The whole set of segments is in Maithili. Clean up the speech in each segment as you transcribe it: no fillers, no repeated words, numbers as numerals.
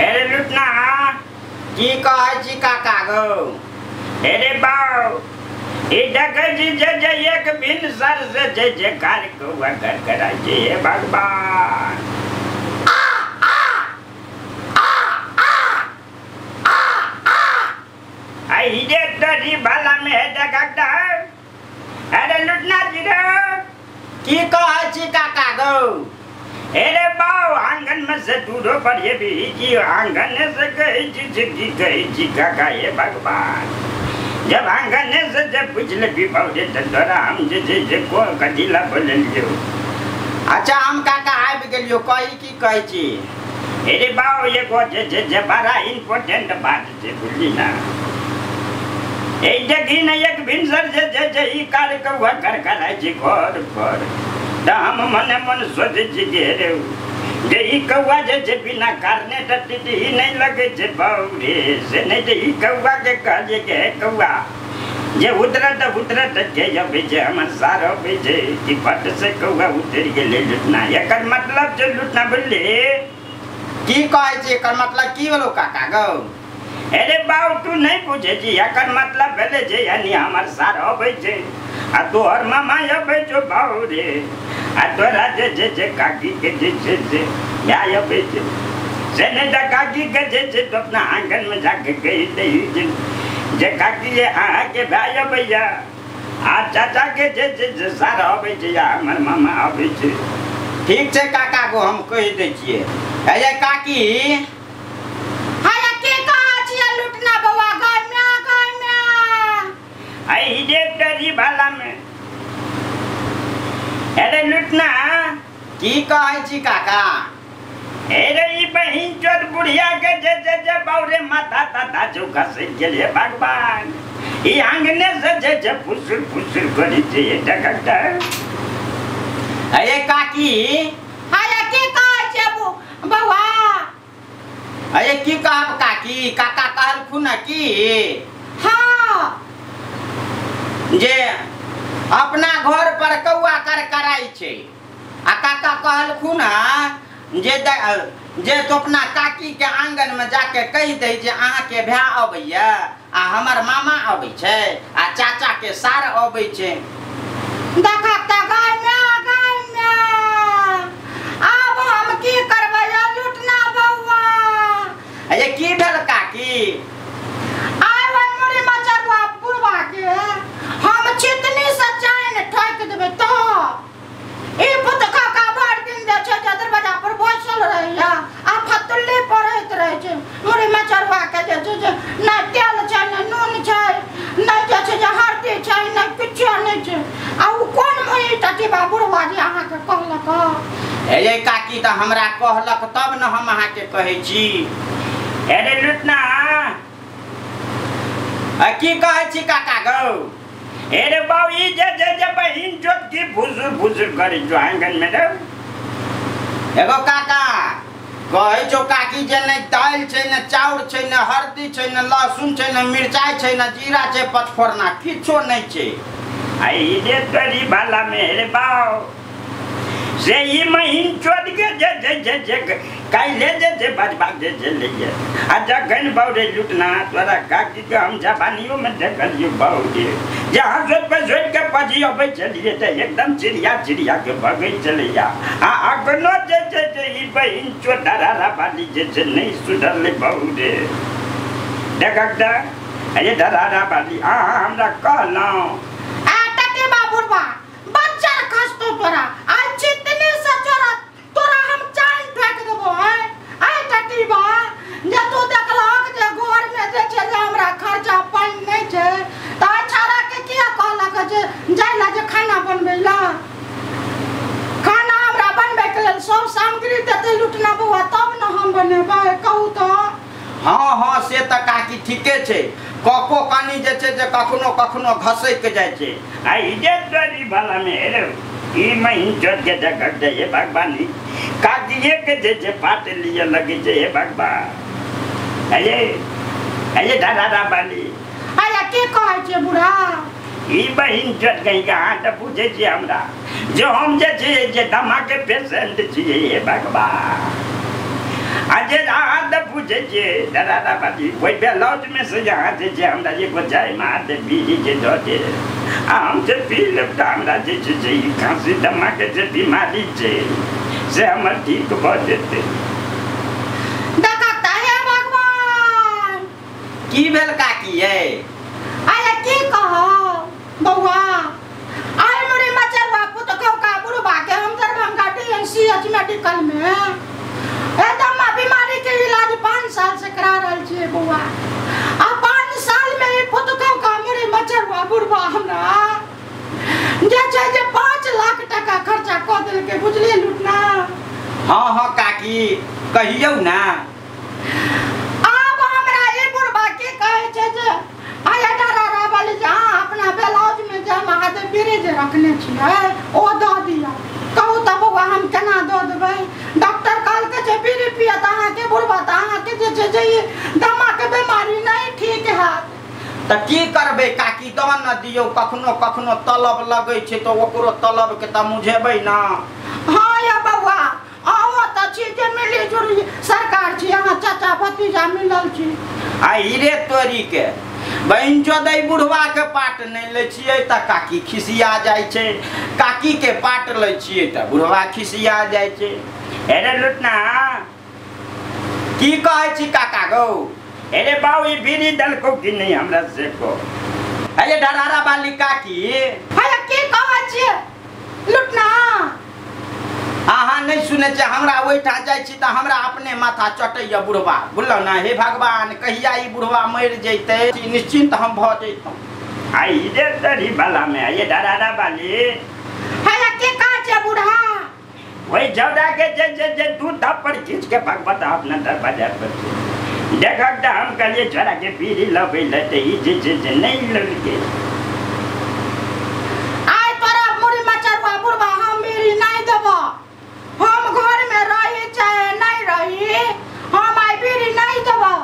अरे लुटना की कहै छी काका गो? अरे बाऊ ई देखै छी जे जे एक भिन सर से जे जे कार कौआ कर कराइ छै। हे भगवान आई देख तोरी भाला में है देखा। अरे लुटना जी रे की कहै छी काका गो? अरे बाऊ आंगन में से दूरो पर ये भी जी आंगन से कही जी जी की कही जी काका। हे भगवान जब आंगन से जब पूछ ले भी बाऊ रे तोरा हम जे जे जे को कदिला बोल लियो। अच्छा हम काका आबि गेलियो, कही की कहै छी? अरे बाऊ एगो जे जे जे बड़ा इम्पोर्टेंट बात छै बुझली ना। ए देखी न एक भिनसर जे जे जे ई कार्य कौआ कर कराइ छै घर पर त हम मने मन सोचै छी कि हे रे जे ई कौआ जे जे बिना कारणे त टिटही नहि लगै छै बाऊ रे से नहि त ई कौआ के कहलियै कि हे कौआ जे उतरत उतरत के अबै छै हमर सार अबै छै कि फट से कौआ उतरि गेलै लुटना। एकर मतलब छै लुटना बुझली की कहै छी? एकर मतलब की भेलौ काका गो? अरे बाऊ तू नहीं पूछे छी, एकर मतलब भेलै जे यानी हमर सार अबै छै आ तोहर मामा अबै छौ बाऊ रे आ तोरा जे जे जे काकी के जे जे जे भाय अबै छै से नहि तऽ काकी के जे छै तो अपना आंगन में जाके कहि दही जे जे काकी ये अहाँके भाय अबैया आ चाचा के जे जे जे सार अबै छै या हमर मामा अबै छै। ठीक छै काका गो, हम कहि दै छियै। हे काकी हाय की कहै छियै लुटना बौआ? गाय म्या गाय म्या आई देख तरी भाला में। अरे लुटना की कहै छी काका? अरे ई बहिन चोर बुढ़िया के जे जे जे बाऊ रे माथा ताथा जो घसि गेल। हे भगवान ई आंगने से जे जे फुसुर फुसुर करै छै। डगडग हे काकी हाय की कहै छियै बौआ? अरे की कहब काकी? काका कहलखुन की हाँ जे अपना घर पर कौआ कर कराइ छै आ काका कहलखुन जे जे तो अपना काकी के आंगन में जाके कहि दै जे अहाँके भाय अबैया आ हमर मामा अबै छै आ चाचा के सार अबै छै। देखा त गाय म्या गाय म्या आब हम की करबै लुटना बौआ? अरे की भेल काकी? आइ ओहि मुड़ी मचरुआ बुढ़वा के हम चितनी से चैन ठोकि देबै तो ई पुतका का भरि दिन जे छै जे दरवाजा पर बैसल रहैया आ फतुल्ली पढ़ैत रहै छै। मुड़ी मचरुआ के जे छै जे नहि तेल छै नहि नून छै नहि जे छै जे हरदी छै नहि किछो नहि छै आ ओ कोन मुँह टटीबा बुढ़वा जे अहाँके कहलक? हे काकी तऽ हमरा कहलक तब ने हम अहाँके कहै छी। अरे लुटना की कहै छी काका गौ? अरे बाऊ ई जे जे जे बहिन चोट की फुसुर फुसुर करै छौ आंगन में रे। एगो काका कहै छौ काकी जे नहि दालि छै ने चाउर छै ने हरदी छै ने लहसुन छै ने मिरचाइ छै ने जीरा छै पचफोरना किछो नहि छै। आई जे तोरी भाला में रे बाऊ से ई महीन चोट के जे जे जे जे काल्हि जे जे बजबा जे जे लैए आ जखन बाऊ रे लुटना तोरा काकी के हम जवानियो में देखलियो बाऊ रे जहाँ सोच पर सोच के पजी अबै छलियै तऽ एकदम चिड़िया चिड़िया के भगै छलैया आ अखनो जे जे जे ई बहिन चोट धरारा बाली जे जे नहि सुधरलै बाऊ रे। देखक तऽ अरे धरारा बाली अहाँ हमरा कहलहुँ आ टटीबा बुढ़वा बच्चा खसतौ तोरा आ चितनी से तोरा तोरा हम चाइन ठोकि देबो। हैं आइ टटीबा जे तू देखलहक जे घर में जे छै जे हमरा खर्चा पानि नहि छै तऽ छाड़ा के किया कहलक जे जाइ ला जे खाना बनबै ला? खाना हमरा बनबै के लेल सब सामग्री देतै लुटना बौआ तब ने हम बनेबै, कहू तऽ। हाँ हाँ से तऽ काकी ठीके छै, कको कनी जे छै जे कखनो कखनो घसैक जाइ छै। आई जे तोरी भाला में रे ई महीन चोट के देखक दे। हे भगवान काकिए के जे जे पाट लिए लगे छै। हे भगवान अरे अरे धरारा बाली अरे की कहै छै बुढ़ा? ई बहिन चोट कहीं के अहाँ तऽ बुझै छियै हमरा जे हम जे छियै जे दमा के पेशेंट छियै। हे भगवान आ जे अहाँ तऽ बुझ बुझै छियै दादा बाजी ओहि ब्लाउज में से यहाँ जे छै हमरा एगो जय महादेव बीड़ी जे दऽ दे आ हम जे पी लेब तऽ हमरा जे छै से ई खाँसी दमा के जे बीमारी छै से हमर ठीक भऽ जेतै। देखत हे भगवान। की भेल काकी यै? आय की कहब बौआ, आइ मुरी मचरवा पुतकौ का बुढ़बा के हम दरभंगा डीएमसीएच मेडिकल में एकदम बीमारी के इलाज 5 साल से करा रहल छियै बौआ। आ 5 साल में ई पुतकौ का मुरी मचरवा बुढ़बा हमरा जे छै जे 5 लाख टका खर्चा कऽ देलकै, बुझलियै लुटना? हाँ हाँ काकी कहियौ ना। आब हमरा ई बुढ़बा की कहै छै जे आइ डरा वाली जे अहाँ अपना ब्लाउज में जे महादेव बीड़ी जे रखने छियै ओ दऽ दिअ। कहू तऽ बौआ हम केना दऽ देबै? डॉक्टर कहलकै जे बीड़ी पियत अहाँके बुढ़बा तऽ अहाँके जे छै जे ई दमाके बीमारी नहि ठीक हैत। तऽ की करबै काकी, दऽ न दियौ, कखनो कखनो तलब लगै छै तऽ ओकरो तलब के तऽ मुझेबै ना। हाँ या बौआ अहूँ तऽ छी जे मिली जुली सरकार छी, अहाँ चाचा भतीजा मिलल छी। आ रे तोरी के बहिन चोदय बुढ़वा के पाट नहि लै छियै तऽ काकी खिसिया जाइ छै, काकी के पाट लै छियै तऽ बुढ़वा खिसिया जाइ छै। अरे लुटना की कहै छी काका गौ? अरे बाऊ ई बीड़ी देलकौ कि नहि हमरा से कह। अरे डरारा बाली काकी। अरे की कहै छियै लुटना? अहाँ नहि सुनै छियै, हमरा ओहिठाम जाइ छी तऽ हमरा अपने माथा चटैया बुढ़वा, बुझलहुँ ने? हे भगवान कहिया ई बुढ़वा मरि जैतै, निश्चिन्त हम भऽ जैतहुँ। आ ई रे तरी बाला में ये डरारा बाली। हे की कहै छियै बुढ़ा? वही झौड़ा के जे जे जे दू थप्पड़ खींच के भगवत अपना दरवाजा पर देखक तऽ हम कहलियै छोड़ा के बीड़ी लबै लए तऽ ई जे जे जे नहि ललकै। आइ तोरा मुड़ी मचरवा बुढ़वा हम बीड़ी नहि देबऽ, हम घर में रही चाहे नहीं रही हम आइ बीड़ी नहीं देबऽ।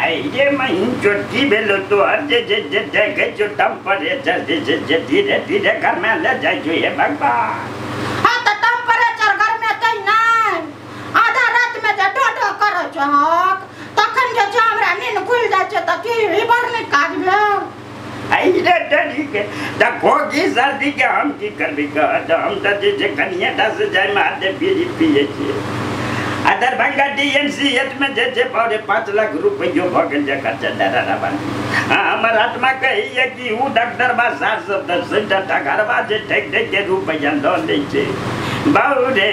आई रे महीन चोटी भेलो तोहर जे जे जे देखै छौ टेम्परेचर जे जे जे धीरे धीरे घर में ले जाइ छौ। हे भगवान। हाँ तऽ टेम्परेचर घर में तै नहि, आधा रात में जे डो डो करै छहक तखन जे छै हमरा नींद खुलि जाइ छै तऽ की ई बड़ नीक काज भेल? आई रे डरी के तऽ खोखी सर्दी के हम की करबै कह? तऽ हम तऽ जे छै कनिए टा से जय महादेव बीड़ी पियै छियै। आ दरभंगा डीएमसीएच में जे छै 4.75 लाख रुपैयो भऽ गेल जे खर्चा डरारा बाली। हाँ हमर आत्मा कहैए कि उ डॉक्टर बा सार सब तऽ 100 घरबा जे ठकि ठकि के रुपैआ लऽ लै छै। बाबू रे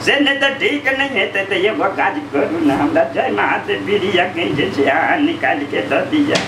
से नहि तऽ ठीक नहि हेतै तऽ एगो काज करू ने, हमरा जय महादेव बीड़ी अखन जे छै अहाँ निकालि के दऽ दिअ।